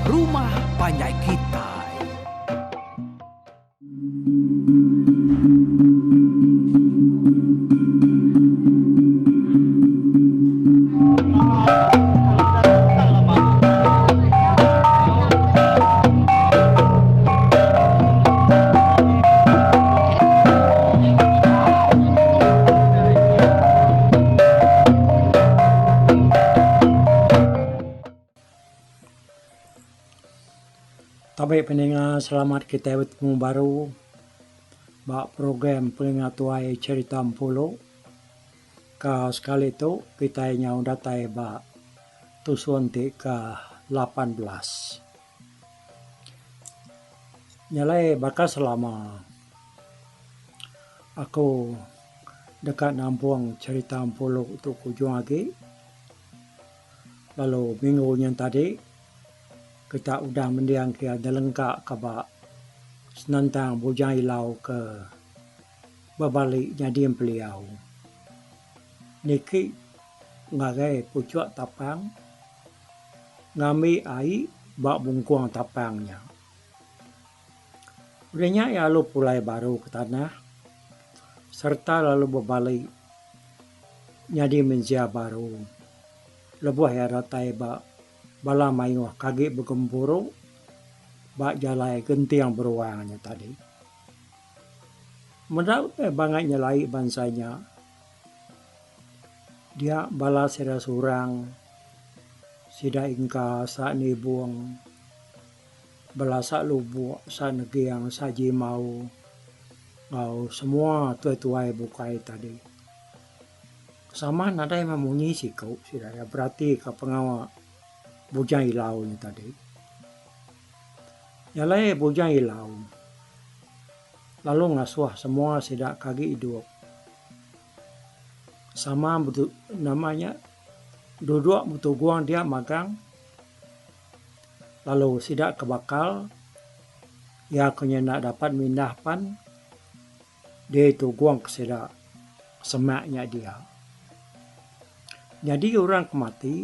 rumah panjai kitai. Tabi peninga selamat kitai betemu baru ba program Pengingat Tuai Cherita Empulu. Ka sekali tu kitai nyau datai ba tusun ti ke 18. Nya alai baka selama aku deka nampung cherita Empulu tu ke ujung agi lalu minggu nyin tadi kita udah mending ke iya dilengka ka ba senentang Bujang Ilau ke bebali nyadi empeliau. Niki ngagai puchuk tapang ngambi ai ba bungkung tapang nya. Udah nya iya lalu pulai baru ke tanah sereta lalu bebali nyadi mensia baru lebuh iya datai ba bala mayuh ke agi begempuru ba jalai Genting Beruang nya tadi. Meda utai bangat nyelai bansa nya dia bala sida surang sida ingka sa nibung bala sa lubok sa neging sa jimau enggau semua tuai-tuai bukai tadi. Sama nadai meh munyi siku sida iya beratika pengawa Bujang Ilau nya tadi. Nya alai Bujang Ilau lalu ngasuh semua sida ke agi idup sama nama nya duduk betugung dia magang lalu sida ke bakal iya ke nyenda dapat mindah pan Ditugung ke sida semak nya dia. Nyadi orang ke mati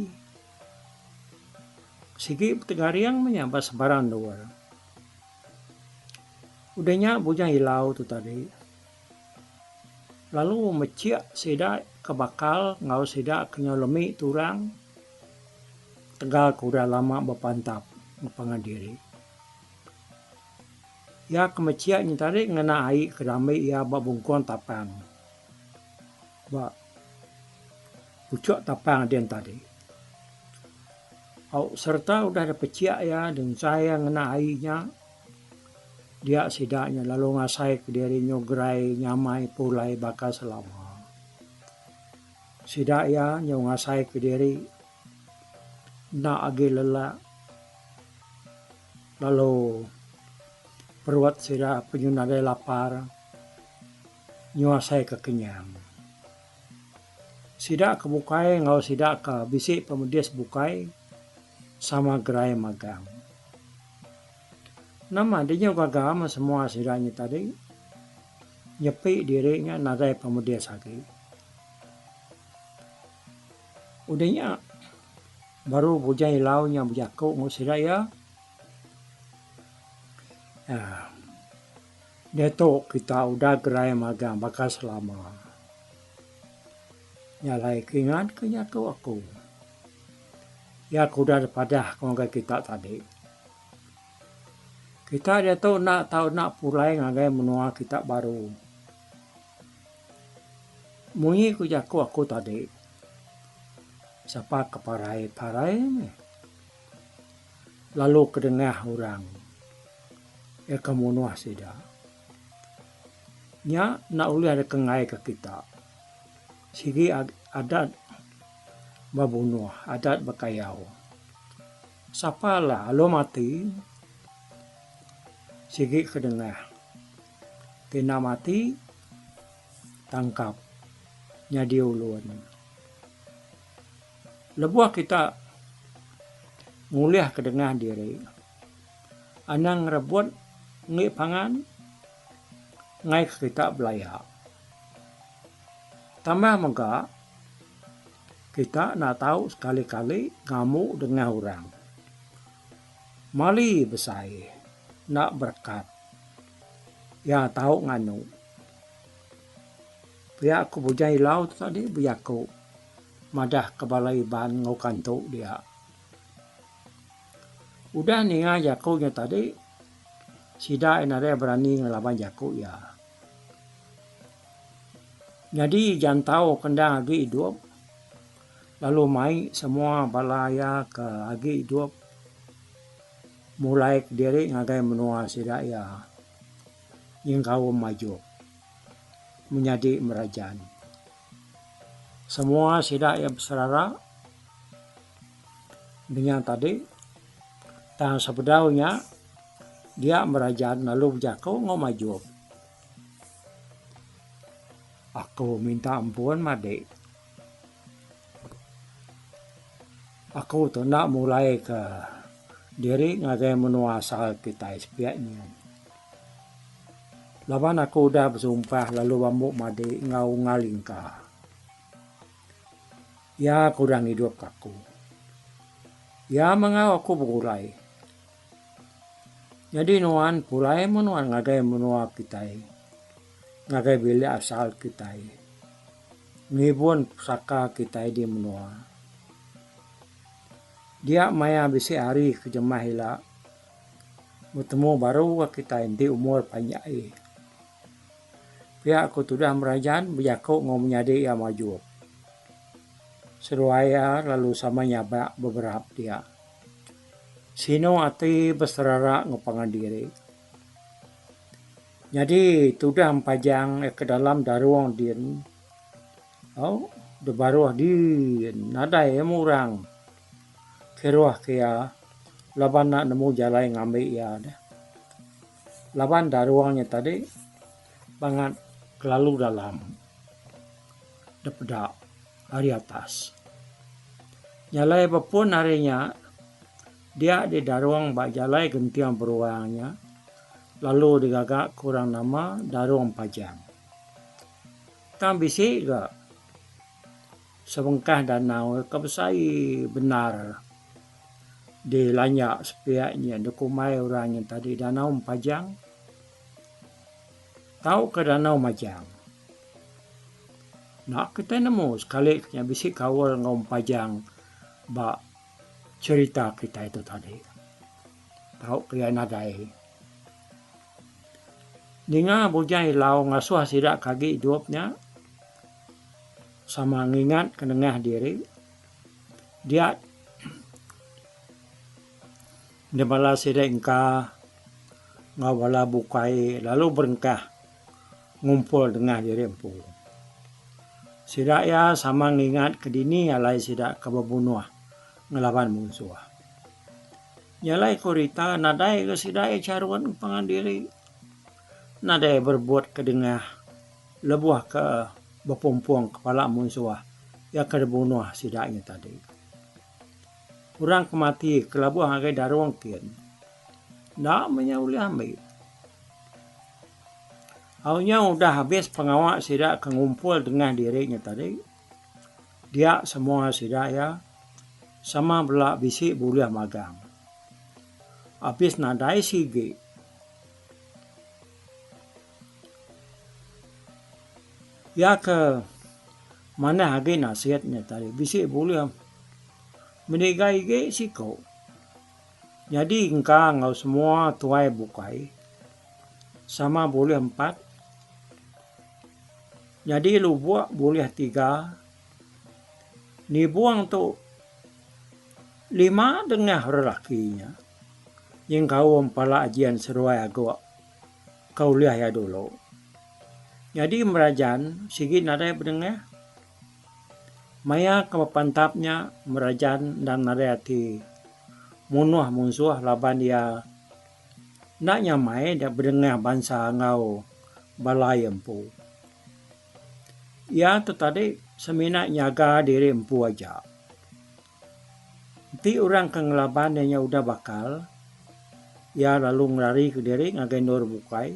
sigi betegaring meh nya ba sebarang endur. Udah nya Bujang Ilau tu tadi lalu mechik sida ke bakal enggau sida ke nyau lemi turang tegal ke udah lama bepantap enggau pangan diri. Iya ke mechik nya tadi ngena ai ke diambi iya ba bungkung tapang ba puchok tapang din tadi. Au sereta udah dipechik iya dinsai iya ngena ai nya dia sida nya lalu ngasai kediri nyu gerai nyamai pulai baka selama. Sida iya nyu ngasai kediri enda agi lelak. Lalu perut sida penyu nadai lapar nyu asai ke kenyang. Sida ke bukai enggau sida ke bisi pemedis bukai sama gerai magang. Nama deh nyu gaga meh semua sida nya tadi nyepi diri nya nadai pemedis agi. Udah nya Baru Bujang Ilau nya bejaku enggau sida iya, Aaa diatu kita udah gerai magang baka selama. Nya alai ke ingat ke jaku aku. Iya ke udah dipadah ku ngagai kita tadi. Kita diatu enda tau enda pulai ngagai menua kita baru. Munyi ku jaku aku tadi. Sapa ke parai parai meh. Lalu ke dengah orang iya ke munuh sida. Nya enda ulih deka enggai ke kita. Sigi adat bebunuh adat bekayau. Sapa lah lalu mati sigi ke dengah. Ti enda mati tangkap nyadi ulun. Lebuh kita ngulihka dengah diri, anang ngerebut enggi pangan enggai ke kita belaya. Tambah mega, kita enda tau sekali-kali ngambu dengah orang. Mali besai enda berekat. Iya tau nganu. Pia ku Bujang Ilau tu tadi bejaku madah ke bala Iban enggau Kantu dia. Udah ninga jaku nya tadi sida iya nadai berani ngelaban jaku iya. Nyadi Jantau ke endang agi idup lalu mai semua bala iya ke agi idup mulai kediri ngagai menua sida iya nyengkaum Majok menyadi Merajan. Semua sida iya beserara menya tadi tang sebedau nya dia Merajan lalu bejaku enggau Majok. Aku minta ampun madik. Aku tu enda mulai ke diri ngagai menua asal kitai sepiak nyin. Laban aku udah besumpah lalu bambu madik enggau ngalingka. Iya ke udah ngidupka aku. Iya meh enggau aku begulai. Nyadi nuan pulai meh nuan ngagai menua kitai, ngagai bilik asal kitai. Ngibun pesaka kitai di menua. Dia maya bisi hari ke jemah ila betemu baru ga kitai enti umur panjai. Pia ku tudah Merajan bejaku enggau menyadi iya Majok. Seduai iya lalu sama nyabak beberap dia. Sinu ati beserara enggau pangan diri. Nyadi tudah Empajang iya ke dalam darung din au da baruh din nadai iya murang kiruh ke iya laban enda nemu jalai ngambi iya deh. Laban darung nya tadi bangat kelalu dalam da peda ari atas. Nya alai bepun ari nya dia di darung ba jalai genting beruang nya. Lalu digaga ke orang nama Darung Pajang. Tang bisi ga sebengkah danau ke besai bendar di lanya sepiak nya dikumbai orang nya tadi Danau Empajang tauka Danau Majang. Enda kitai nemu sekali ke nya bisi kaul enggau Empajang ba cherita kitai tu tadi. Tau ke iya nadai. Ninga Bujang Ilau ngasuh sida ke agi idup nya sama ngingat ke nengah diri dia bala sida engka enggau bala bukai lalu berengkah ngumpul dengah diri empu. Sida iya sama ngingat ke dini alai sida ke bebunuh ngelaban munsuh. Nya alai ku Rita nadai ga sida iya charun pangan diri. Nadai berebut ke dengah lebuh ke bepumpung kepala munsuh iya ke dibunuh sida nya tadi. Orang ke mati ke labuh ngagai darung kin enda meh nya ulih ambi. Au nya udah abis pengawa sida ke ngumpul dengah diri nya tadi. Dia semua sida iya sama bela bisi bulih magang. Abis nadai sigi. Iya ke manah agi nasit nya tadi bisi bulih meniga igi siku. Nyadi engka enggau semua tuai bukai sama bulih empat. Nyadi lubok bulih tiga. Nibung tu lima dengah lelaki nya nyengkaum pala ajen seduai agok ke ulih iya dulu. Nyadi Merajan sigi nadai bedengah. Maya ke bepantap nya Merajan endang nadai ati munuh munsuh laban iya enda nyamai da bedengah bansa enggau bala iya empu. Iya tu tadi semina nyaga diri empu aja. Enti orang ke ngelaban iya nya udah bakal, iya lalu ngerarika diri ngagai endur bukai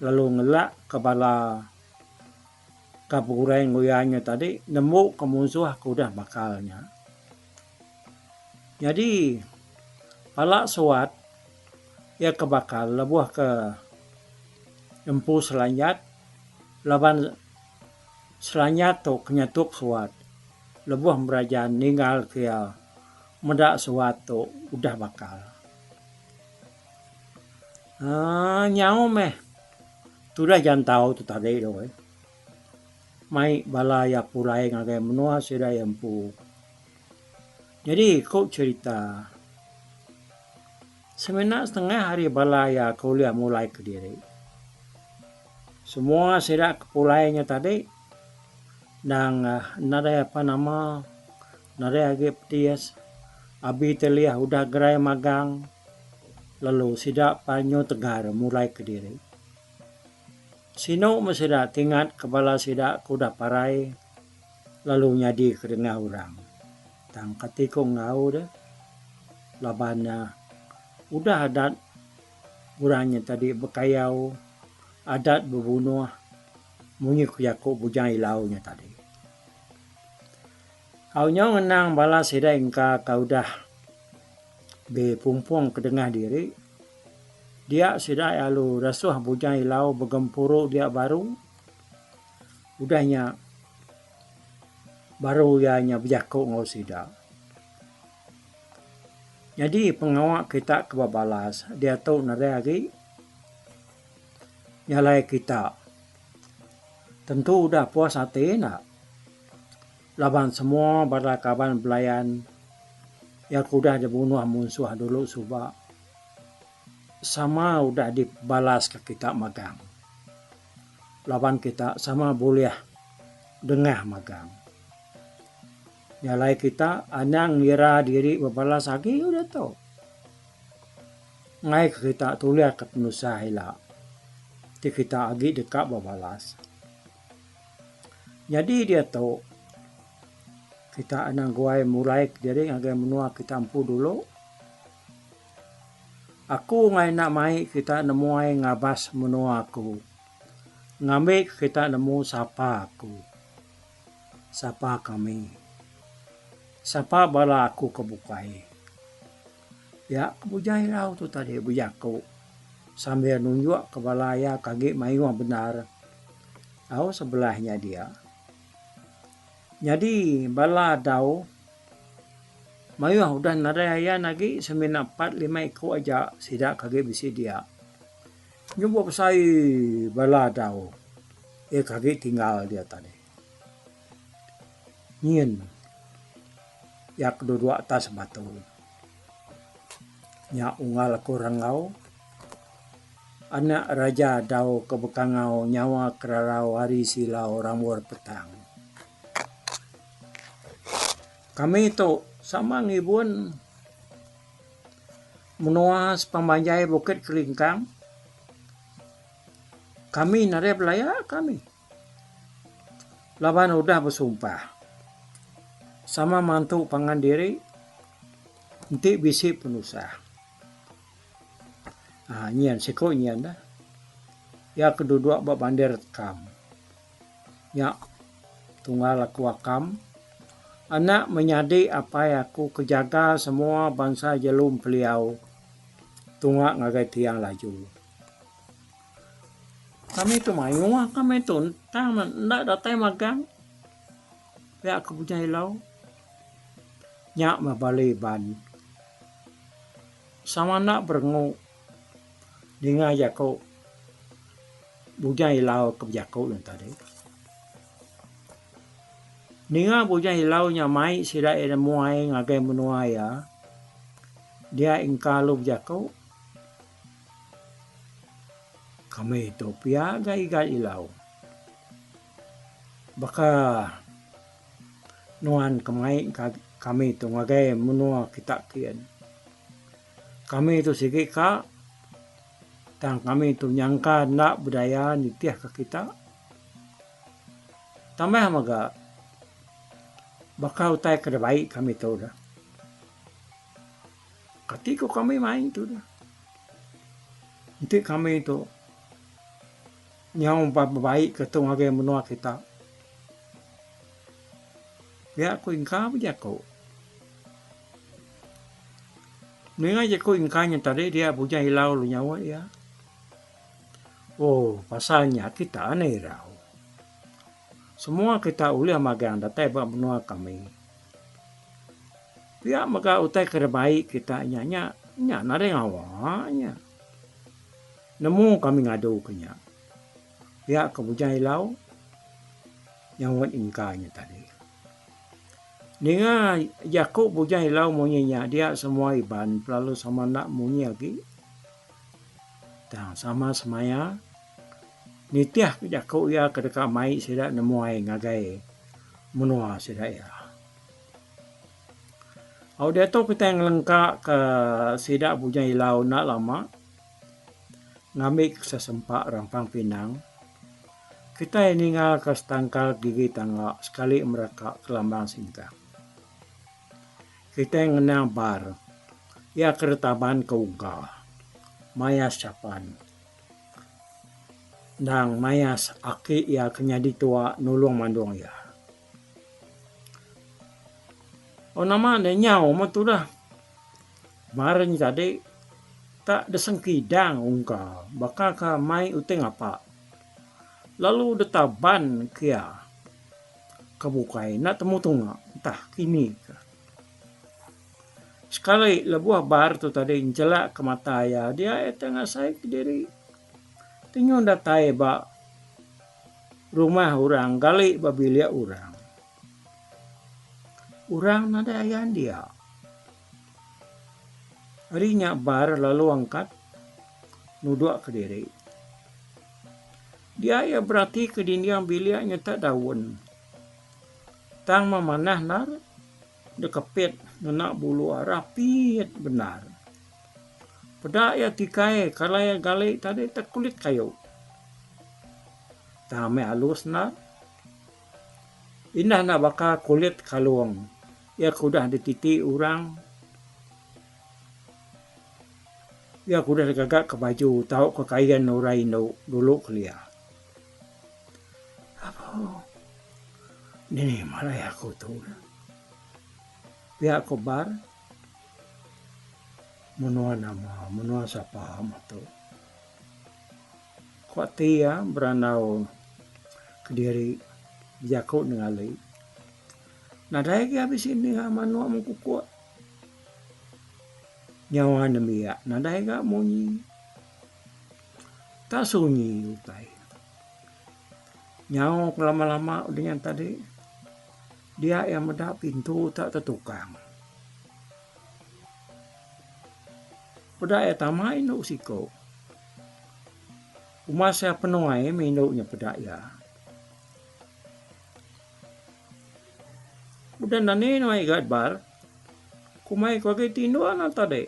lalu ngelakka bala ke begulai enggau iya nya tadi nembuka munsuh ke udah bakal nya. Nyadi. Pala Suat iya ke bakal lebuh ke empu Selanjat laban Selanjat tu ke nyetup Suat lebuh Merajan ninggal ke iya meda Suat tu udah bakal. Aaa nyau meh tudah jantau tu tadi tu eh. Mai bala iya pulai ngagai menua sida iya empu. Nyadi ku cherita semina setengah ari bala iya ke ulih mulai kediri. Semua sida ke pulai nya tadi endang nadai apan nama nadai agi pedis abi telih udah gerai magang lalu sida pan nyu tegar mulai kediri. Sinu meh sida ti ngat ke bala sida ke udah parai lalu nyadi ke dengah orang. Tang kati ku enggau deh laban ne udah adat orang nya tadi bekayau adat bebunuh munyi ku jaku Bujang Ilau nya tadi. Au nyau ngenang bala sida engka ka udah bepumpung ke dengah diri dia sida lalu rasuh Bujang Ilau begempuru dia baru. Udah nya baru iya nya bejaku enggau sida. Nyadi pengawa kita ke bebalas diatu nadai agi nyalai kita. Tentu udah puas ati enda laban semua bala kaban belayan iya ke udah dibunuh munsuh dulu suba sama udah dibalaska kita magang. Laban kita sama bulih dengah magang. Nya alai kita anang ngira diri bebalas agi udah tu. Enggai ke kita tulih ke penusah ila ti kita agi deka bebalas. Nyadi diatu kita anang guai mulai kediri ngagai menua kita empu dulu. Aku enggai enda mai kita nemuai ngabas menua aku ngambi kita nemu sapa aku. Sapa kami. Sapa bala aku ke bukai. Pia ke Bujai Lau tu tadi bejaku sambil nunjuk ke bala iya ke agi mayuh bendar au sebelah nya dia. Nyadi bala dau mayuh udah nadai ayan agi semina 4 5 iku aja sida ke agi bisi dia. Nyubok besai bala dau iya ke agi tinggal dia tadi. Nyin iya ke duduk atas batu. Nya unggal aku Ranggau anak raja dau ke bekangau nyawa kerarau hari silau rambur petang. Kami tu sama ngibun menua sepemanjai Bukit Kelingkang. Kami nadai belaya kami. Laban udah besumpah sama mantu pangan diri enti bisi penusah. Aa nyin siku nyin dah. Iya ke duduk ba bandir tekam. Nya tunggal aku akam. Anak menyadi apai aku ke jaga semua bansa jelu empeliau tunga ngagai tiang laju. Kami tu mayuh kami tu tang enda datai magang pia ke Bujang Ilau. Nya meh bala Iban sama enda berengu ninga jaku Bujang Ilau ke bejaku nya tadi. Ninga Bujang Ilau nya mai sida iya nemuai ngagai menua iya dia engka lalu bejaku. Kami tu pia ga igat ilau. Baka nuan ke mai kami tu ngagai menua kita kian. Kami tu sigi ka tang kami tu nyangka enda budaya nitih ka kita. Tambah mega baka utai ke dibai kami tu dah. Kati ku kami main tu dah. Enti kami tu nyau bebaik ke tu ngagai menua kita. Pia ku ingka bejaku. Ninga jaku ingka nya tadi dia Bujang Ilau lalu nyaut iya. Oh pasal nya kita enda irau. Semua kita ulih magang datai ba menua kami. Pia mega utai ke dibai kita nya nya nya nadai ngawa nya. Nemu kami ngadu ke nya. Pia ke Bujang Ilau nyaut ingka nya tadi. Ninga jaku Bujang Ilau munyi nya dia semua Iban pelalu sama enda munyi agi tang sama semaya nitih ke jaku iya ke deka mai sida nemuai ngagai menua sida iya. Au diatu kitai ngelengka ke sida Bujang Ilau enda lama ngambi ke sesempa Rampang Pinang. Kitai ninggalka setangkal gigi tangga sekali meraka ke lambang singkang. Kitai ngenang bar iya ke ditaban ke ungka mayas chapan endang mayas aki iya ke nyadi tua nulung mandung iya. Oh nama ne nyau meh tudah bar nya tadi tak desengkidang ungka baka ka mai utai ngapa. Lalu ditaban ke iya ke bukai enda temu tunga entah kini ka. Sekali lebuh bar tu tadi njelak ke mata iya dia iya te ngasai kediri ti nyun datai ba rumah orang gali ba bilik orang. Orang nadai ayan dia. Ari nya bar lalu angkat nudok kediri. Dia iya berati ke dinding bilik nyata daun. Tang memanah endar dikepit ngena bulu rapit bendar. Peda iya tikai kalai iya gali tadi te kulit kayu. Tang meh alus endar. Indah enda baka kulit kalung iya ke udah dititi orang iya ke udah digaga ke baju tauka kain orang indu dulu kelia. Apo dini malai aku tu pia ku bar menua nama menua sapa meh tu. Ku ati iya berandau kediri bejaku nengali. Nadai agi bisi ninga manuk mengkukuk. Nyawa nembiak nadai ga munyi. Tak sunyi utai. Nyau ke lama-lama udah nya tadi dia iya meda pintu tak tetukang. Peda iya tama indu siku. Umas iya penuai meh indu nya peda iya. Udah nani nuai igat bar, kumai ku agi tinduk anak tadi,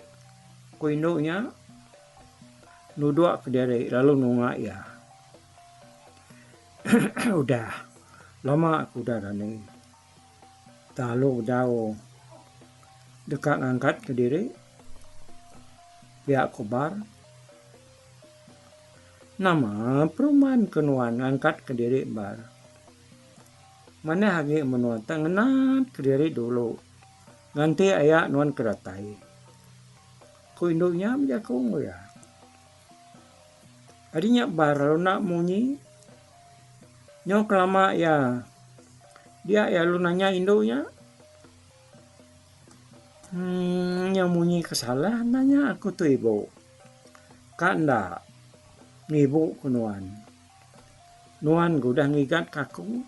ku indu nya nuduk kediri lalu nunga iya. Udah lama ku udah dani. Tang lalu bedau deka ngangkat kediri pia ku bar. Nama peruman ke nuan ngangkat kediri bar. Manah agi menua tang ngenat kediri dulu nganti aya nuan ke datai. Ku indu nya bejaku enggau iya. Ari nya bar lalu enda munyi. Nyau kelama iya dia iya lalu nanya indu nya uhh nyau munyi ke salah nanya aku tu ibu. Ka enda ngibu ku nuan. Nuan ga udah ngigat ka aku.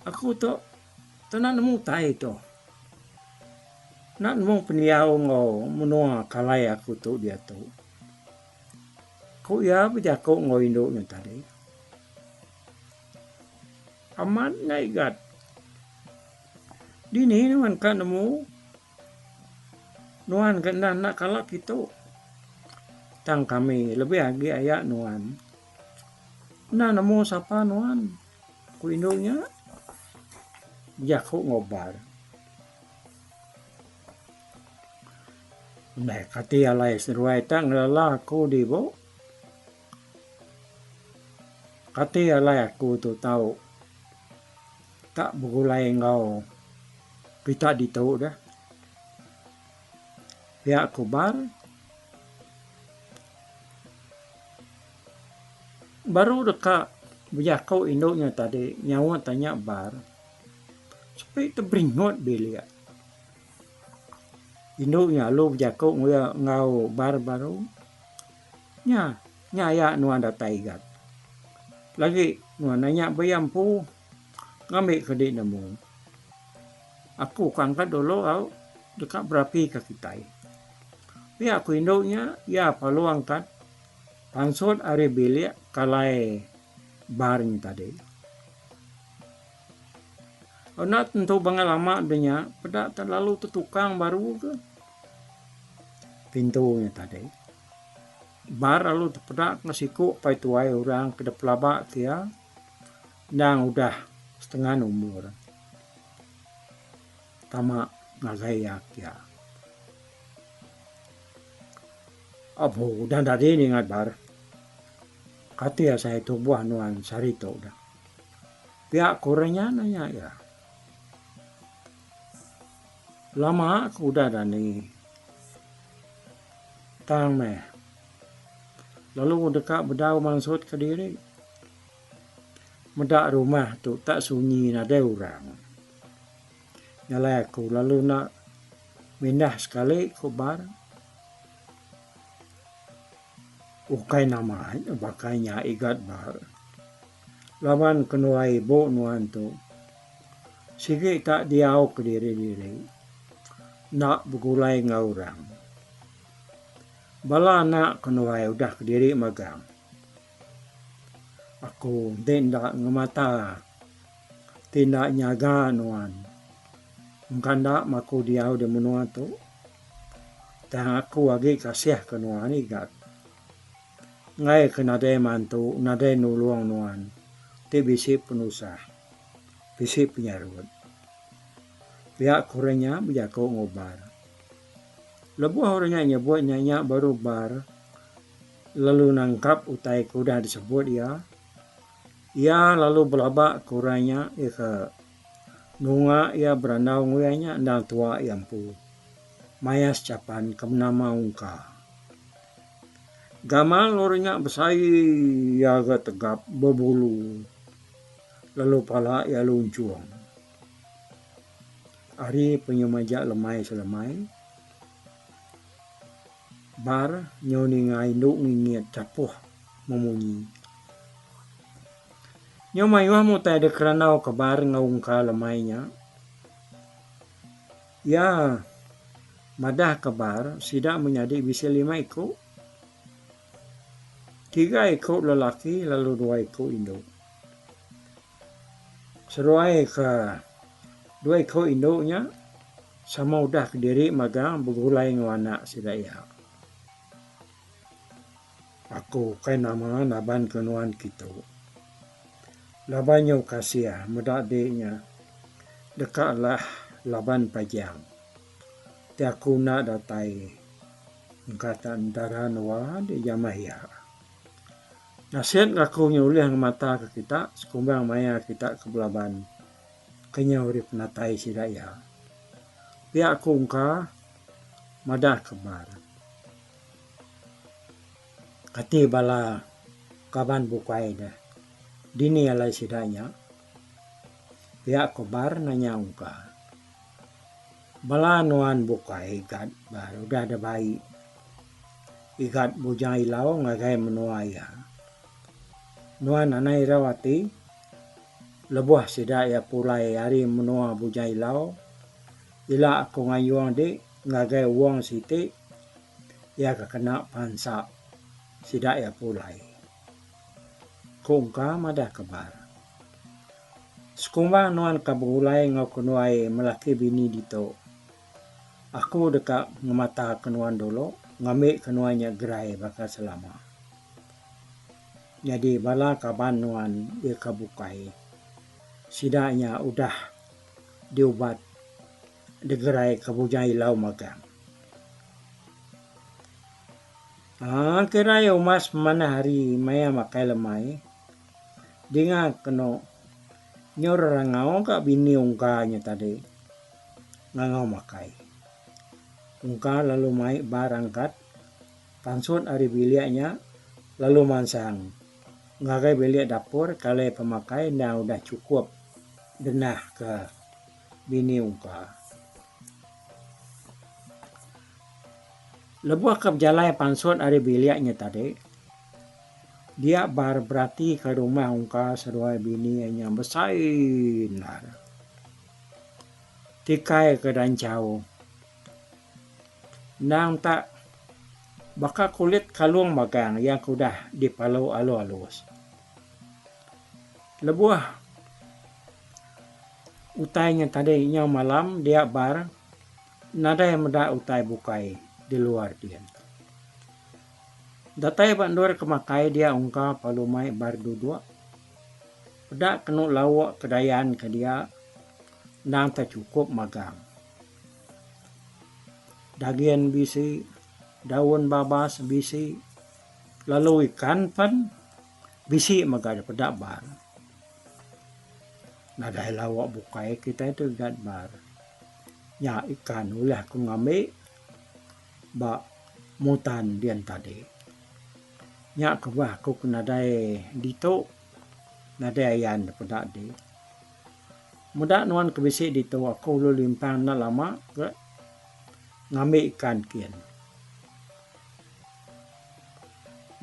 Aku tu enda nemu utai tu. Enda nemu pendiau enggau menua kalai aku tu diatu. Ku iya bejaku enggau indu nya tadi. Amat nya igat. Dini nuan ka nemu nuan ke enda enda kala kitu. Tang kami lebih agi aya nuan. Enda nemu sapa nuan, ku indu nya bejaku enggau bar. Ndai kati alai seduai te ngelala aku dibu. Kati alai aku tu tau tak begulai enggau kita ditu deh. Pia ku Bar. Baru deka bejaku indu nya tadi nyaut tanya Bar. Sepi teberingut bilik. Indu nya lalu bejaku enggau Bar baru. Nya, nya aya nuan datai igat. Lagi nuan nanya ba iya empu ngambi ke di nemu. Aku ka angkat dulu au deka berapi ka kitai. Pia ku indu nya iya perlu angkat pansut ari bilik kalai bar nya tadi. Enda tentu bangat lama da nya peda te lalu tetukang baru ke pintu nya tadi. Bar lalu tepeda ke siku pai tuai orang ke dipelaba ke iya endang udah setengan umur tama ngagai iya pia. Abu udah dadi ningat bar. Kati asai tubuh nuan sehari tu dah. Pia ku orang nya nanya iya. Lama ku udah dani. Tang meh. Lalu deka bedau mansut kediri. Meda rumah tu tak sunyi nadai orang. Nyalai aku lalu enda mindah sekali ku bar. Ukai nama baka nya igat bar. Laban kenuai ibu nuan tu sigi tak diau kediri-diri enda begulai enggau orang. Bala anak kenuai udah kediri magang. Aku enti enda ngemata ti enda nyaga nuan engka enda maku diau di menua tu tang aku agi kasih ke nuan igat. Enggai ke nadai mantu nadai nulung nuan ti bisi penusah bisi penyarut. Pia ku orang nya bejaku ngubar. Lebuh orang nya nyebut nya nya baru bar. Lalu nangkap utai ke udah disebut iya. Iya lalu belaba ke orang nya iya ke nunga iya berandau enggau iya nya endang tua iya empu. Maya sechapan ke benama Ungka. Gamal orang nya besai iya ga tegap bebulu lalu pala iya lunchung. Ari penyemaja lemai selemai. Bar nyau ninga indu ngingit chapuh memunyi. Nyau mayuh meh utai dikerandau ke bar enggau ungka lemai nya. Iya madah ke bar sida menyadi bisi lima iku. Tiga iku lelaki lalu dua iku indu. Seduai ke dua iku indu nya sama udah kediri magang begulai enggau anak sida iya. Aku ukai nama naban ke nuan kitu. Laban nyau kasih meda dik nya deka alah laban pajang. Ti aku enda datai engka tak entara nua dik jamah iya. Nasit aku nya ulih ngemata ke kita sekumbang maya kita ke belaban kenyau ari penatai sida iya. Pia ku engka madah ke bar. Kati bala kaban bukai deh dini alai sida nya? Pia ku bar nanya engka. Bala nuan bukai gat bar udah dibai. Igat Bujang Ilau ngagai menua iya. Nuan anai irau ati lebuh sida iya pulai ari menua Bujang Ilau, ila aku ngayung dik ngagai wong siti iya ke kena pansa sida iya pulai. Ku engka madah ke bar. Sekumbang nuan ka begulai enggau kenuai melaki bini ditu. Aku deka ngemataka nuan dulu ngambika nuan nya gerai baka selama. Nyadi bala kaban nuan iya ke bukai, sida nya udah diubat digeraika Bujang Ilau magang. Aaa kirai umas pemanah hari maya makai lemai, dinga kenu nyau rerangau ka bini ungka nya tadi. Ngangau makai. Ungka lalu mai bar angkat pansut ari bilik nya lalu mansang ngagai bilik dapur kalai pemakai endang udah chukup denah ke bini Ungka. Lebuh ke bejalai pansut ari bilik nya tadi, dia bar beratika rumah Ungka seduai bini iya nya besai endar. Tikai ke danchau endang tak baka kulit kalung magang iya ke udah dipalu alus-alus. Lebuh utai nya tadi nyau malam dia bar nadai meda utai bukai di luar din. Datai ba endur ke makai dia ungka palu mai bar duduk. Peda kenu lauk ke dayan ke dia endang te chukup magang. Dagin bisi, daun babas bisi lalu ikan pen bisi mega dipeda bar. Nadai lauk bukai kitai tu igat bar. Nya ikan ulih ku ngambi ba mutan dian tadi. Nya kebuah aku ke nadai ditu nadai ayan peda di. Meda nuan ke bisi ditu aku lalu limpang enda lama ke ngambi ikan kin.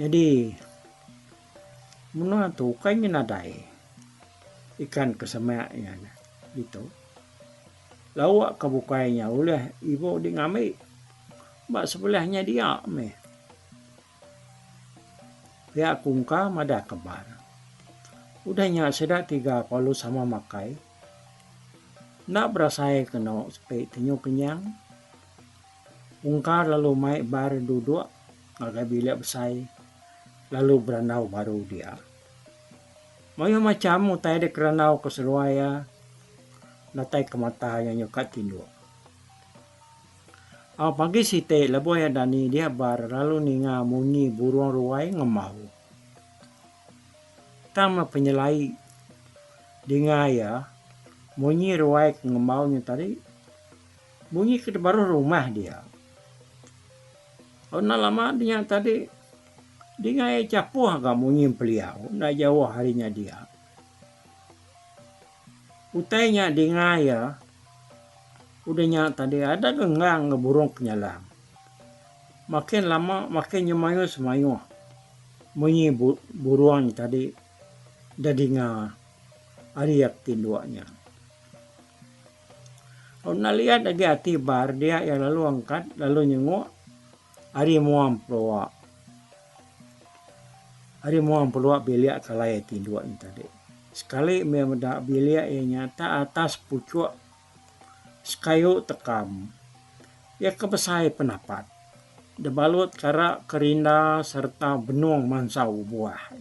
Nyadi menua tu ukai nya nadai ikan ke semak iya ditu. Lauk ke bukai nya ulih ibu di ngambi ba sebelah nya dia meh. Pia ku engka madah ke bar. Udah nya sida tiga perlu sama makai. Enda berasai kenu sepi tenyu kenyang. Ungka lalu mai bar duduk ngagai bilik besai lalu berandau baru dia. Mayuh macham utai dikerandau ke seduai iya datai ke mata iya nyukat tinduk. Au pagi siti lebuh iya dani dia bar lalu ninga munyi burung ruai ngemau. Tang meh penyelai dinga iya munyi ruai ke ngemau nya tadi munyi ke dibaruh rumah dia. Enda lama dinya tadi dinga iya chapuh ga munyi empeliau enda jauh ari nya dia. Utai nya dinga iya udah nya tadi ada ga engang ga burung kenyalang. Makin lama makin nyemayuh semayuh munyi burung nya tadi da dinga ari iya ke tinduk nya. Enda liat agi ati bar dia iya lalu angkat lalu nyenguk ari mua empelua. Ari mua empelua bilik ke alai iya tinduk nya tadi. Sekali meh meda bilik iya nya tak atas puchuk sekayu tekam. Iya ke besai penapat dibalut kara kerinda sereta benung mansau buah.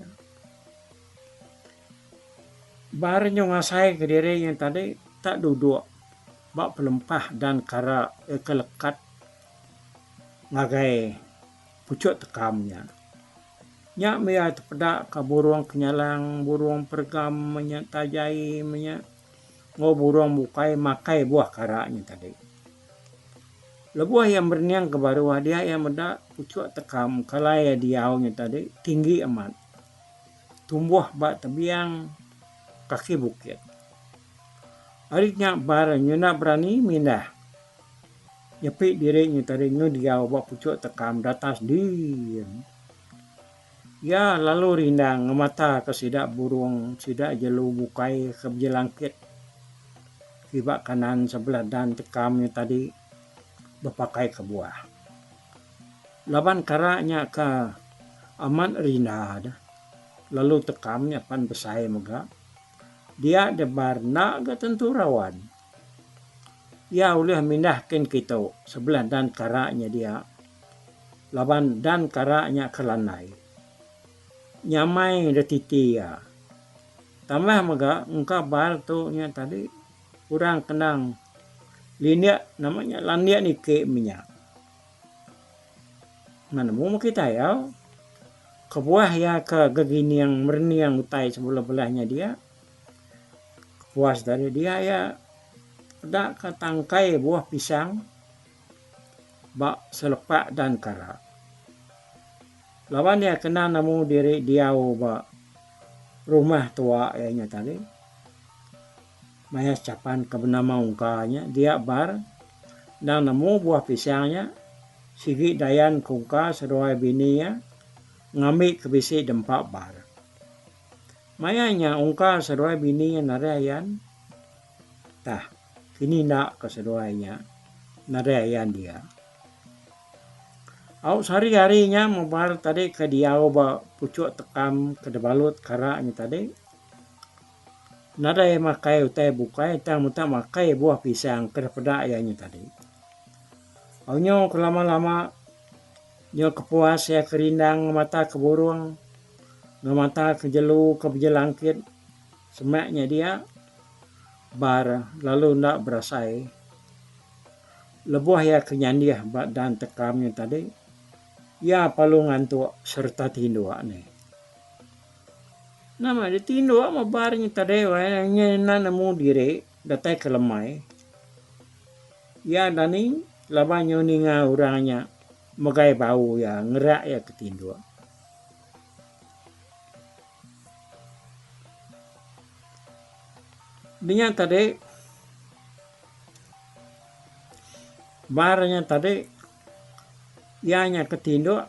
Bar nyu ngasai kediri nya tadi tak duduk ba pelempah dan kara ke lekat ngagai puchuk tekam nya. Nya meh iya tepeda ka burung kenyalang, burung peregam meh nya tajai meh nya enggau burung bukai makai buah kara nya tadi. Lebuh iya merening ke baruh dia iya meda puchuk tekam ke alai iya diau nya tadi tinggi amat. Tumbuh ba tebiang kaki bukit. Ari nya bar nyuna berani mindah nyepi diri nya tadi nyu diau ba puchuk tekam datas din. Iya lalu rindang ngemata ke sida burung sida jelu bukai ke bejelangkit kiba kanan sebelah dan tekam nya tadi bepakai ke buah. Laban kara nya ke amat rinda deh lalu tekam nya pan besai mega dia deh bar enda ga tentu rawan. Iya ulih mindah kin kitu sebelah dan kara nya dia laban dan kara nya ke landai. Nyamai deh titi iya. Tambah mega engka bar tu nya tadi orang kenang lindik nama nya landik niki menya. Enda nemu meh kitai au. Kebuah iya ke gegining merening utai sebelah-belah nya dia kepuas dari dia iya peda ka tangkai buah pisang. ba selepak dan kara. Laban iya kena nemu diri diau ba rumah tua iya nya tadi. Maya sechapan ke benama Ungka nya dia bar endang nemu buah pisang nya sigi dayan ke Ungka seduai bini iya ngambi ke bisi dempa bar. Maya nya Ungka seduai bini iya nadai ayan. Tah kini enda ke seduai nya nadai ayan dia. Au sehari hari nya mebar tadi ke diau ba puchuk tekam ke dibalut kara nya tadi. Nadai makai utai bukai tang meta makai buah pisang ke dipeda iya nya tadi. Au nyu ke lama-lama nyu kepuas iya ke rindang ngemata ke burung, ngemata ke jelu ke bejelangkit semak nya dia bar lalu enda berasai. Lebuh iya ke nyandih ba dan tekam nya tadi, iya perlu ngantuk sereta tinduk nih. Nama deh tinduk meh bar nya tadi weh nya enda nemu diri datai ke lemai. Iya dani laban nyu ninga orang nya megai bau iya ngerak iya ke tinduk. Nya tadi bar nya tadi iya nya ke tinduk.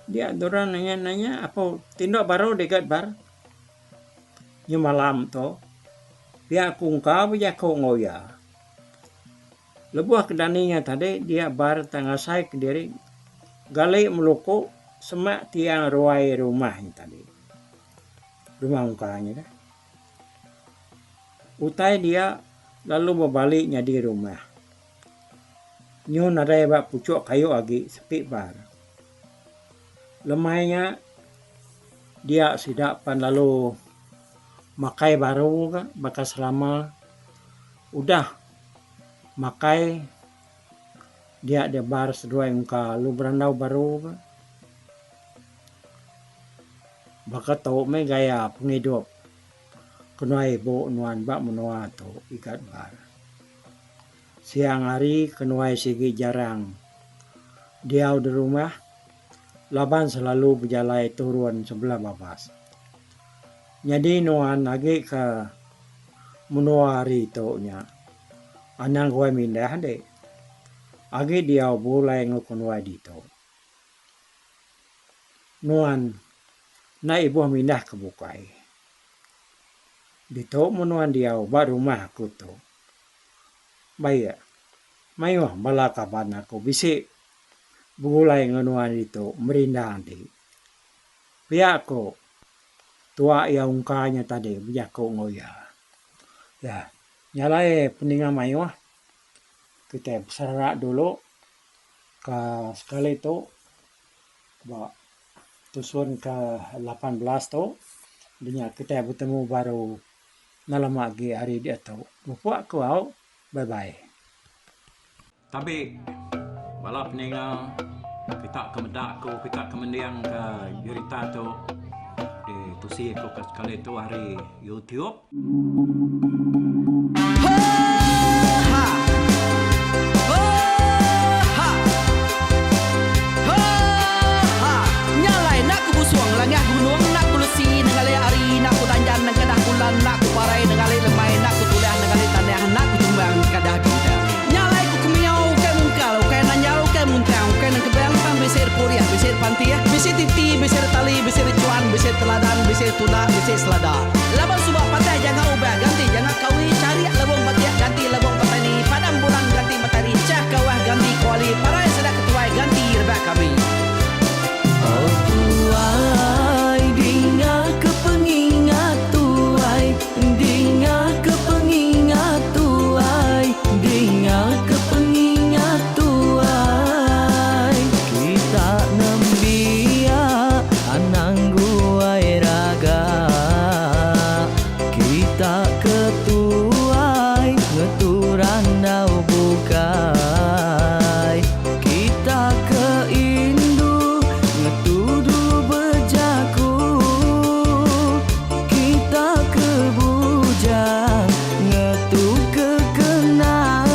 Dia orang nanya nanya apo tindok baru digat bar nyu malam tu pia ku engka bejaku enggau iya. Lebuh ke dani iya tadi dia bar tak ngasai kediri gali meluku semak tiang ruai rumah nya tadi. Rumah ungka nya dah. Utai dia lalu bebali nyadi rumah. Nyu nadai ba puchuk kayu agi sepi bar. Lemai nya dia sida pan lalu makai baru ga baka selama udah makai dia dia bar seduai engka lalu berandau baru ga. Baka tu meh gaya pengidup kenuai ibu nuan ba menua tu igat bar. Siang hari kenuai sigi jarang diau di rumah laban selalu bejalai turun sebelah babas. Nyadi nuan agi ke menua hari tu nya anang guai mindah dik agi diau begulai enggau kenuai ditu. Nuan enda ibuh mindah ke bukai. Ditu meh nuan diau ba rumah aku tu. Baik. Mayuh bala kaban aku bisi begulai enggau nuan ditu merindang ti. Pia ku tua iya ungka nya tadi bejaku enggau iya. Ya, nya alai peninga mayuh kitai beserak dulu ka sekali tu ba tusun ke 18 tu dinya kitai betemu baru. Enda lama agi hari diatu. Mupuk aku au. Bye bye. Tabi bala peninga kita ke meda aku kita ke mending ke jerita tu ditusi aku ke sekali tu ari YouTube. Nya alai enda ku busung langah gunung enda ku lesi nengali hari enda ku danjan nengkadah bulan enda ku parai nengali lemai enda ku tulah nengali tanah enda ku tumbang nengkadah bintang. Nya alai ku kemiau ukai mungkal ukai nanjal ukai muntang ukai nengkebang tang bisi repurih bisi repantih bisi titi bisi retali bisi rechuan bisi teladan bisi tunda bisi selada. Laban suba patah janga ubah ganti janga kawi charik lebung batik ganti lebung petani padam bulan ganti matari chah kawah ganti kuali parai sida ketuai ganti rebak kami. Oh tuai dinga ke pengingat tuai dinga ke pengingat tuai dinga ke pengingat tuai kita nembiak anang guai raga kita ke tuai ngetu randau bukai kita ke indu ngetu dulu bejaku kita ke bujang ngetu ke kenang.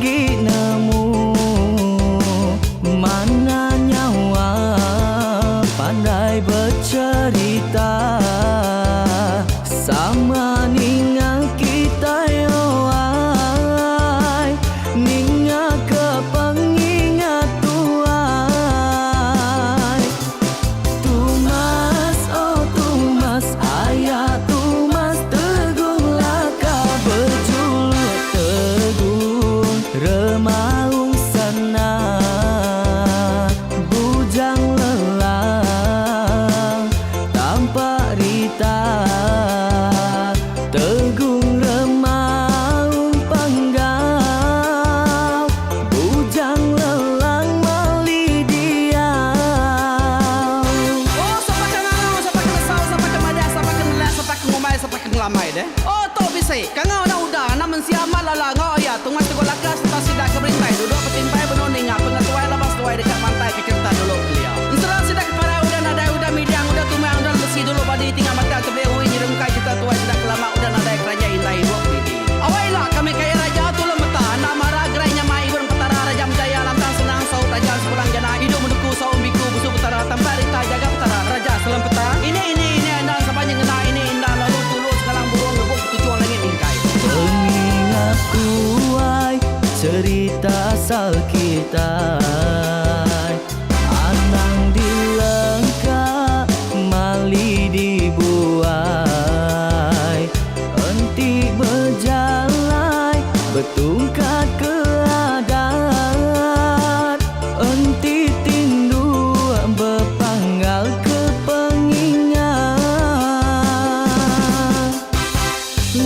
sigi nemu Mana nyawa pandai becerita Sama ninga kitai oai Ninga ke pengingat tuai Tumas oh tumas aya tumas tegung laka Bejuluk tegung remaung sana Bujang lelang tampak rita Tegung remaung panggau Bujang lelang mali diau. Oh sapa ke ngangau sapa ke nesau sapa ke madah sapa ke nelah sapa ke ngumbai sapa ke ngelamai deh. Oh tu bisi kangau enda udah enda mensia amat lala enggau iya tungas tegul laka sereta sida ke berintai duduk betimpai benung ninga pengetuai laban seduai deka mantai ke cherita dulu kelia. Ensera sida ke parai udah nadai udah midang udah tumang udah lesi dulu badi tinggal batang tebeli ui nyerungkai cherita tuai sida ke lama udah nadai keranjai indai idup didi. Awai ila kami kaya raja tulung meta enda mara gerai nyamai ibun petara raja menjaya lantang senang saut raja sepulang jana idup menuku saum biku busu petara tampak rita jaga petara raja selempeta ini ini ini enda saban nyengena ini inda lalu tulu sengalang burung ngebuk ketuchung langit mingkai. Pengingat tuai cerita asal kitai Anang dilengka mali dibuai Enti bejalai betungkat ke adat Enti tinduk bepanggal ke pengingat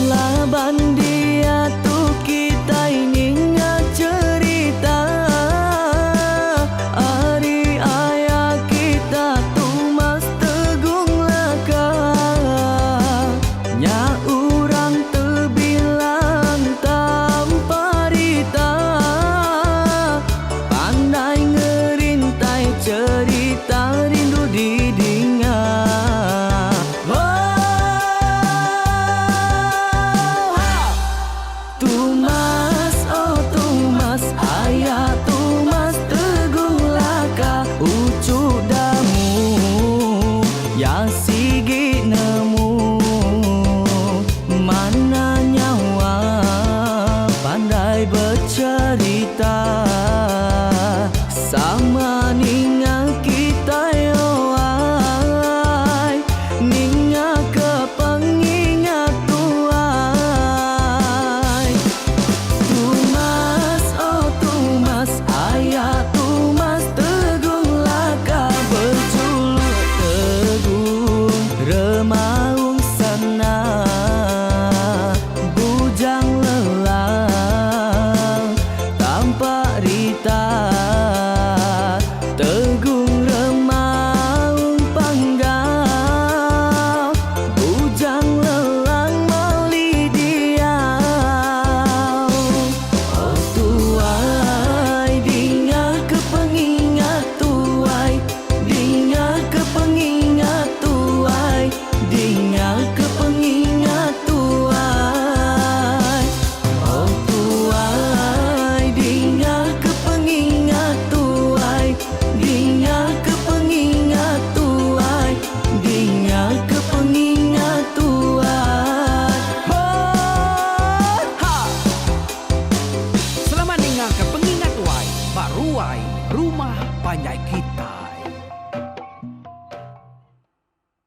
Laban diatu kitai ninga cherita ari aya kita Tumas Tegung Laka Nya urang tebilang tampa rita Pandai ngerintai cherita rindu didinga. Oh, ha! Tumas, oh Tumas, aya Tumas Tegung Laka Uchu Damu ya sigi nemu Mana nyawa pandai becherita Sama ninga kitai oai Ninga ke pengingat tuai Tumas, oh Tumas, aya Tumas Tegung Laka Bejuluk Tegung Remaung Sana Bujang lelang tampak rita Tegung Remaung Panggau Bujang lelang mali diau Oh tuai dinga ke pengingat tuai Dinga ke pengingat tuai Dinga ke pengingat tuai Oh tuai dinga ke pengingat tuai Dinga ke pengingat tuai Dinga ke pengingat tuai Oh ha! Selamat ninga ke pengingat tuai ba ruai rumah panjai kita.